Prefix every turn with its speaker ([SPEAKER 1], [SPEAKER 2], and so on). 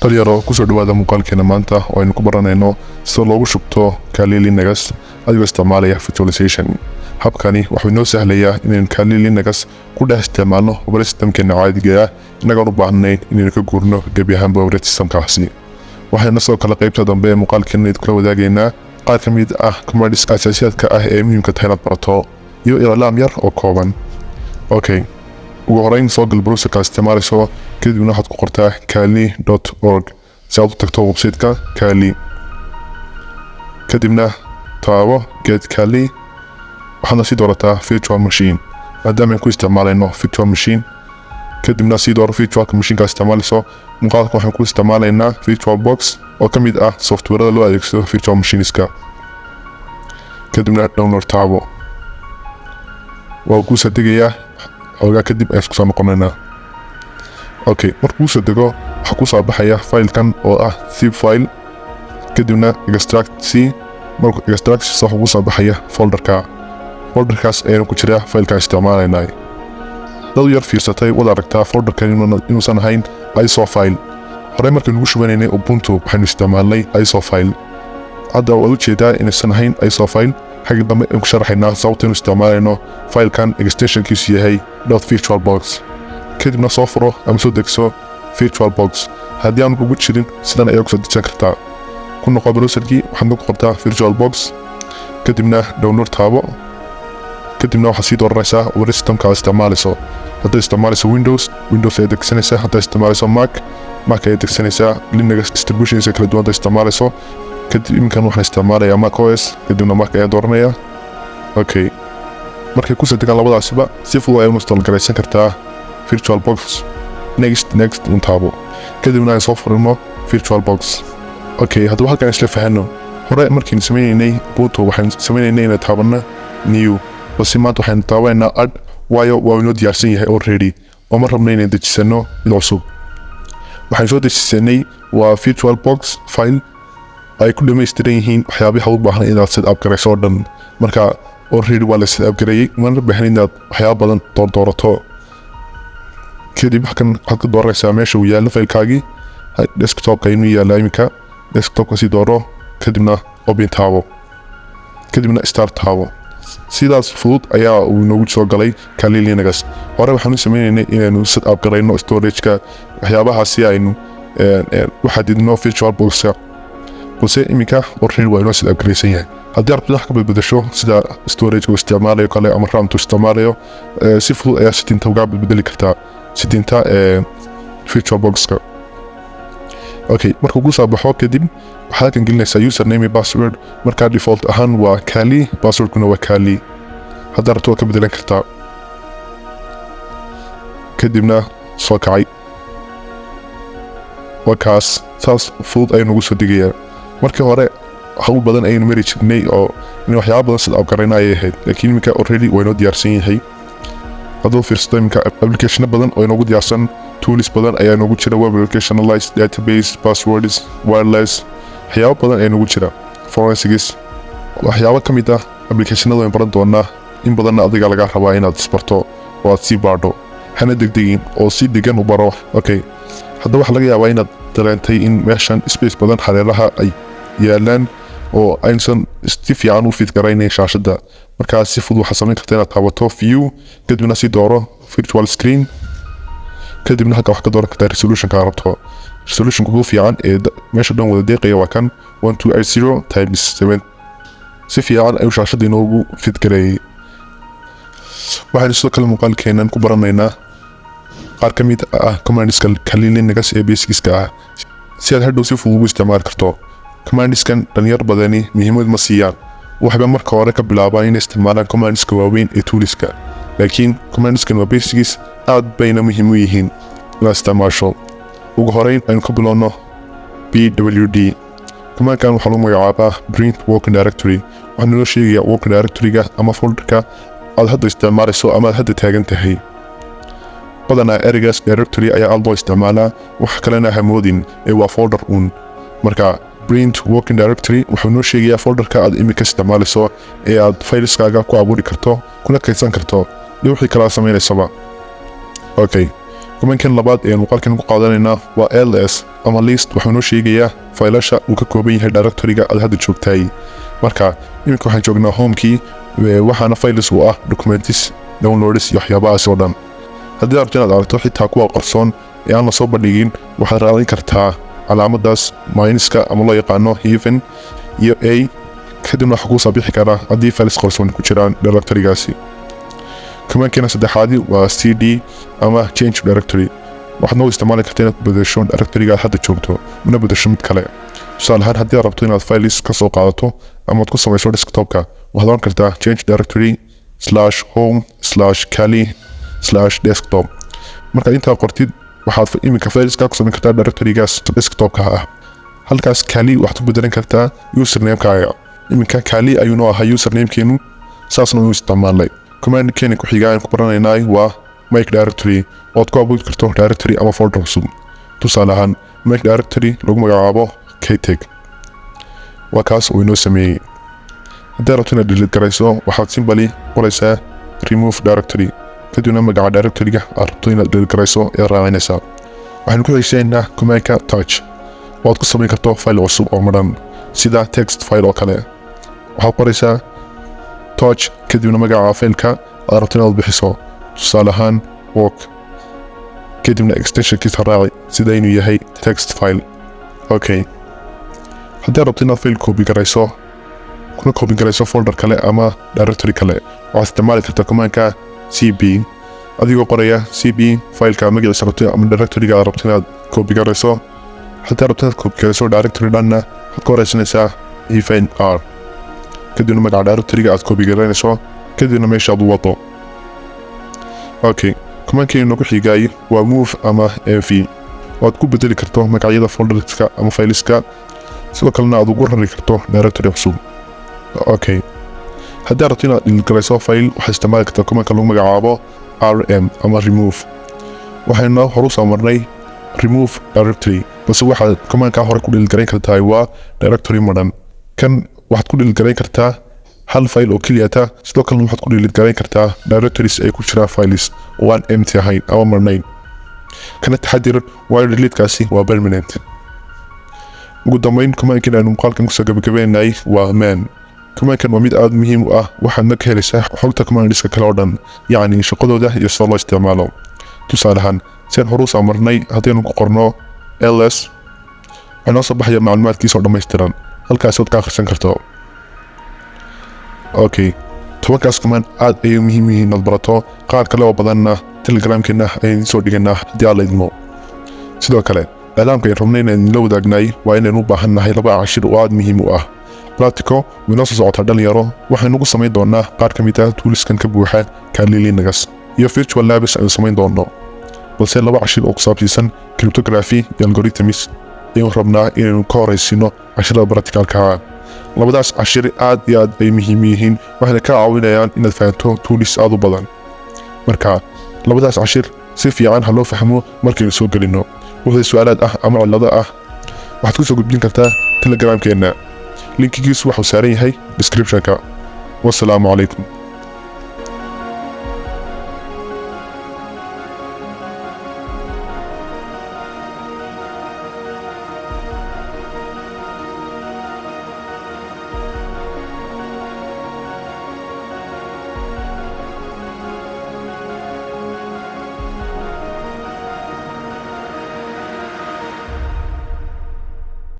[SPEAKER 1] Dhalinyaro, kusoo dhawaada muuqaalkeena maanta oo aynu ku baranayno sida loogu shubto Kali Linux adigoo isticmaalaya virtualization. Habkani wuxuu inoo sahlayaa inaynu Kali Linux ku dhex isticmaalno operating systemkeena caadiga ah, inagoon u baahnayn inaynu ka guurno gebi ahaanba operating systemkaasi. Waxayna sidoo kale qaybta dambe ee muuqaalkeena idinkula wadaagaynaa qaar ka mid ah commands asaasiyaadka ah ee muhiimka tahay inaad barato iyo iclaam yar oo kooban. Okay, ugu horeyn soo gal browserka isticmaalayso, kadibna waxaad ku qortaa kali.org si aad u tagto website-ka Kali. Kadibna taabo Get Kali, waxaadna sii doorataa virtual machine, maadaama aan ku isticmaalayno virtual machine. Kadibna sii dooro virtualka machineka isticmaalayso. Muuqaalka waxaan ku isticmaalaynaa Virtual Box oo ka mid ah softwarada loo adeegsado virtual machineska. Kadibna download taabo, waa kuusoo degayaa. Xoogaa kadib ayaan isku soo noqonaynaa. Okay, markuu soo dego waxaa kusoo baxaya filekan oo ah zip file. Kadibna extract c. Markuu extract waxaa kusoo baxaya folderka. Folderkaas ayaanu ku jiraa filekan isticmaalaynaa. Dad yar fiirsatay wad aragtaa folderkan inuusan ahayn ISO file. Horey markaynu ugu shubanaynay Ubuntu waxaynu isticmaalnay ISO file. Hadda waad ujeedaa inaysan ahayn ISO file. Xagga dambe aynu ku sharaxaynaa sababta aynu isticmaalayno filekan extensionkiisu yahay .virtualbox. Kadibna soo furo ama soo degso Virtual Box. Haddii aan ugu jirin, sidan ayaa kusoo dejisan kartaa. Ku noqo browserkii, waxaadna ku qortaa Virtual Box, kadibna download taabo. Kadibna waxaad sii dooranaysaa operating systemka aad isticmaalayso. Haddaad isticmaalayso Windows, Windows ayaad degsanaysaa. Haddaad isticmaalayso Mac, Mac ayaad degsanaysaa. Linux distributions kala duwan haddaad isticmaalayso. Kadib iminkan waxaan isticmaalayaa Mac OS, kadibna Mac ayaan dooranayaa. Okay, markay kusoo degaan labadaasiba, si fudud ayaad u install garaysan kartaa Virtual Box. Next, next un taabo, kadibna aan soo furino Virtual Box. Okay, haddaba halkaan isla fahanno. Hore markaynu sameynaynay Ubuntu waxaynu sameynaynay inay taabanno new, balse maanta waxaynu taabanaynaa add, waayo waa inoo diyaarsan yahay already oo ma rabno inaan dejisano mid cusub. Waxaan soo dejisanay waa Virtual Box file ay ku dhammaystiran yihiin waxyaabaha u baahan inaad set up garayso oo dhan. Marka already waa la set up gareeyey, mana baahan inaad waxyaaba badan doordoorato. Kadib halkan waxaad ka dooranaysaa meesha uu yaallo faylkaagii. Desktopka inuu yaalla iminka, desktopka sii dooro, kadibna open taabo, kadibna start taabo. Sidaas fudud ayaa uu inoogu soo galay Kali Linux. Hore waxaanu sameynaynay inaynu set up garayno storageka, waxyaabahaas si aynu u xadidno Virtual Boxka, balse iminka already waa inoo set up garaysan yahay. Haddii rabtid wax ka badbedesho, sida storage uu isticmaalayo kale ama RAM-tu isticmaalayo, si fudud ayaa settingta uga badbedeli kartaa, settingta Virtual Boxka. Okay, markuu ku soo baxo kadib waxaad halkan gelinaysaa username iyo password. Markaa default ahaan waa Kali, passwordkuna waa Kali. Haddaa rabto waa ka bedelan kartaa. Kadibna soo kacay, waa kaas. Saas fudud ayuu nagu soo degayaa. Markii hore hawl badan ayaynu mari jirnay oo in waxyaaba badan sida abgarayna ayay ahayd, laakiin iminka already waa inoo diyaarsan yahay. Hadduu fiirsato, iminka applicationo badan oo inoogu diyaarsan, tools badan ayaa inoogu jira: web application analyze, database, passwords, wireless, waxyaabo badan ayaa inoogu jira, forensics, waxyaabo ka mid ah applicationada wayn baran doonaa. In badanna adiga lagaa rabaa inaad isbarto oo aad sii baadho. Hana degdegin oo si degan u baro. Okay, haddaba waxaa laga yaabaa inaad dareentay in meeshan space badan hareeraha ay yaalaan oo aysan si fiican u fit garaynayn shaashadda. Markaa si fudud waxaad samayn karta inaad taabato view, kadibna si dooro virtual screen. Kadibna halka waxaad ka dooran kartaa resolutionka aad rabto. Resolutionka ugu fiican ee meesha dhan wada deeqaya waa kan 1280 times 7. Si fiican ayuu shaashadda inoogu fit gareeyey. Waxaynu sidoo kale muuqaalkeenan ku baranaynaa qaar ka mid ah commandska Kali Linux ee basicska ah, si aad hadhow si fudud ugu isticmaali karto. Commandiskan dhalinyar badani muhiimad ma siiyaan, waxba marka hore ka bilaabaan inay isticmaalaan commandska waaweyn ee toolska, laakiin commandiskan waa basics, aad bayna muhiim u yihiin inaad isticmaasho. Ugu horeyn aynu ka bilowno pwd. Commandkan waxaa lagu magacaabaa print working directory. Waxaa naloo sheegayaa working directoryga ama folderka aad hadda isticmaalayso ama aad hadda taagan tahay. Badanaa ereygaas directory ayaa aad loo isticmaalaa, wax kalena hamoodin ee waa folder uun. Marka print working directory wuxuu noo sheegayaa folderka aad imika isticmaalayso ee aad faylskaaga ku abuuri karto, kuna kaydsan karto iyo wixii kala samaynaysaba. Okay, Commandkan labaad ee muuqaalkan ku qaadanaynaa waa ls ama list. Waxuu noo sheegayaa faylasha uu ka kooban yahay directoryga aad hadda joogtaay. Marka iminka waxaan joognaa homekii, waxaana files u ah documents, downloads iyo waxyaabahaas oo dhan. Haddii aad rabto inaad aragto xitaa kuwa qarsoon ee aan lasoo bandhigin, waxaad raadin kartaa calaamadaas minuska ama loo yaqaano hyphen iyo a, kadibna waxaa kuu soo bixi karaa haddii files qarsoon ku jiraan directorygaasi. Commandkeena saddexaadi waa cd ama change directory. Waxaad noo isticmaali kartaa inaad ku bedesho directoryga aad hadda joogto una bedesho mid kale. Tusaale ahaan, haddii aad rabto inaad files ka soo qaadato ama aad ku samayso desktopka, waxaad oran kartaa change directory /home/kali/desktop. Markaad intaa qortid, waxaad iminka fileska ku samayn kartaa directorygaas desktopka ah. Halkaas kali waxaad ku bedelan kartaa usernamekaaga. Iminka kali ayuu noo ahaa usernamekeenu, saasna uu isticmaalnay. Commandkeena ku xiga aan ku baranaynay waa make directory, oo aad ku abuuri karto directory ama folder cusub. Tusaale ahaan, make directory lagu magacaabo kteg, waa kaas uu inoo sameeyey. Haddii rabto inaad delete garayso, waxaad simply qoraysaa remove directory, kadibna magaca directoryga aad rabto inaad delete garayso ayaad raacinaysaa. Waxaynu ku xigsaynaa commandka touch, oo aad ku samayn karto file cusub oo madhan, sida text file oo kale. Waxaad qoraysaa touch, kadibna magaca fileka aad rabto inaad bixiso, tusaale ahaan work, kadibna extensionkiisa raaci, sida inuu yahay text file. Okay, haddii aad rabto inaad file copy garayso, kuna copy garayso folder kale ama directory kale, waxaad isticmaali kartaa commandka cp, adigoo qoraya cp fileka magaciisa rabto ama directoryga aad rabto inaad copy garayso. Haddii aad rabto inaad copy garayso directory dhanna, waxaad ka horeysanaysaa hyphen r, kadibna magaca directoryga aad copy garaynayso, kadibna meesha aad u wado. Okay, commandkeena noogu xigaay waa move ama mv, oo aad ku bedeli karto magacyada folderska ama fileska, sidoo kalena aad ugu rari karto directory cusub. Okay, haddii aad rabto inaad delete garayso file, waxaad isticmaali kartaa commandka lagu magacaabo rm ama remove. Waxaynu horu soo marnay remove directory, balse waxaad commandka hore ku delete garayn kartaa waa directory madhan. Kan waxaad ku delete garayn kartaa hal file oo keliyata. Sidoo kalena waxaad ku delete garayn kartaa directories ay ku jiraan files oo aan empty ahayn ama marnayn. Kana taxadir, waayo deletekaasi waa permanent. Ugu dambeyn, commandkan aynu muuqaalkan kusoo gabagabeynay waa man. Commandkan waa mid aada muhiim u ah, waxaadna ka helaysaa xogta commandiska kale oo dhan, yacni shaqadooda iyo sida loo isticmaalo. Tusaale ahaan, siaan horu soo marnay, haddaynu ku qorno ls, waxaa noo soo baxaya macluumaadkiisa oo dhammaystiran, halkaasi ood ka akhrisan karto. Okay, 10kaas command aad ayay muhiim yihiin inaad barato. Qaar kale oo badanna Telegramkeena ayaan idiin soo dhiganaa haddii aad la idmo. Sidoo kale, iclaamka ay rabnay inaan idinla wadaagnay waa inaynu u baahan nahay laba cashir oo aad muhiim u ah. Practical way noo soo socotaa, dhalinyaro. Waxaynu ugu samayn doonaa qaar ka mid ah toolskan ka buuxa Kali Linux iyo virtual labs aynu samayn doono, balse laba cashir oo ku saabsiisan cryptography iyo algorithms ayaynu rabnaa inaynu ka horaysiino cashirada practicalka. Labadaas cashir aad iyo aad ay muhiim yihiin, waxayna ka caawinayaan inaad fahanto tools aad u badan. Marka labadaas cashir si fiican ha loo fahmo markaynu soo gelino. Wixii su-aalaad ah ama cillado ah, waxaad ku soo gudbin kartaa Telegramkeenna. Linkigiisu waxuu saaran yahay descriptionka. Wasalaamu calaykum.